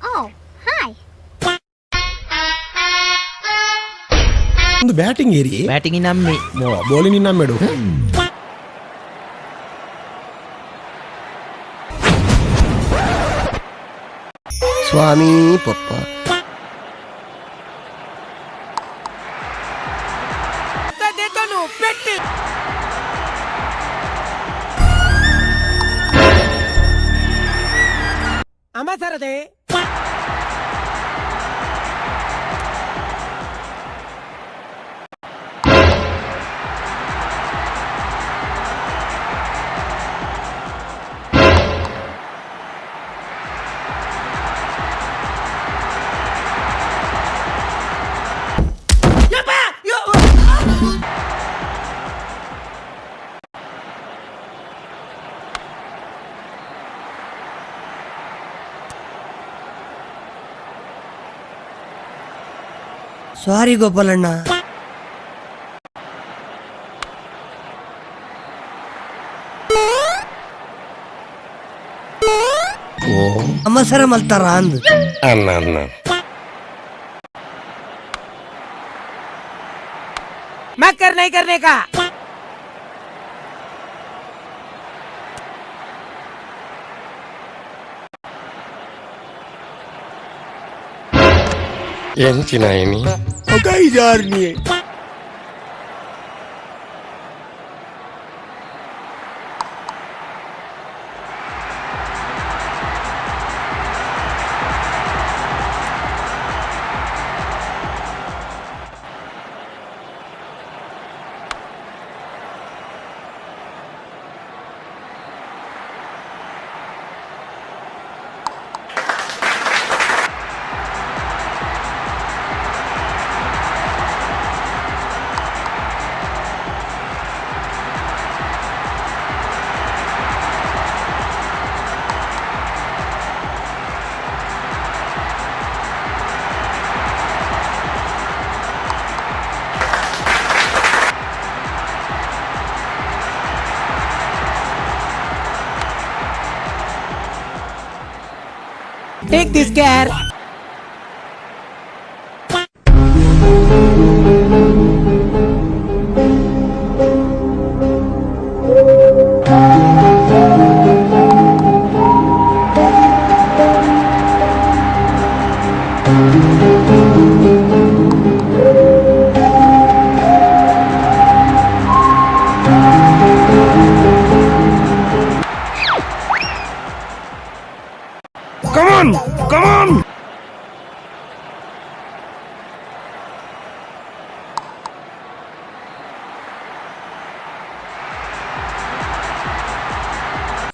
Oh, hi. ಒಂದು batting ಏರಿ. Batting ನಮ್ಮಿ. ಬೌಲಿಂಗ್ ನಮ್ಮೇಡು. ಸ್ವಾಮಿ ಪಪ್ಪ. ಅಮಸರದೆ. ಸಾರಿ ಗೋಪಾಲಣ್ಣ. ಅವಸರ ಮಲ್ತಾರ ಅಂದ್. ಅನ್ನ ಅನ್ನ. मैं कर नहीं करने का. ಎಂಚಿನಾಯಿನಿ. Take this care. Come on, come on.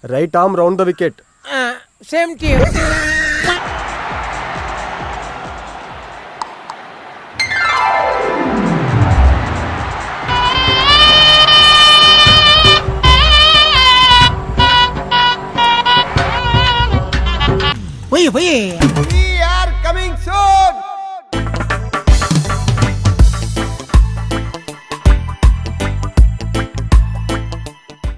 Right arm round the wicket. Same to you. పోయి పోయి. We are coming soon.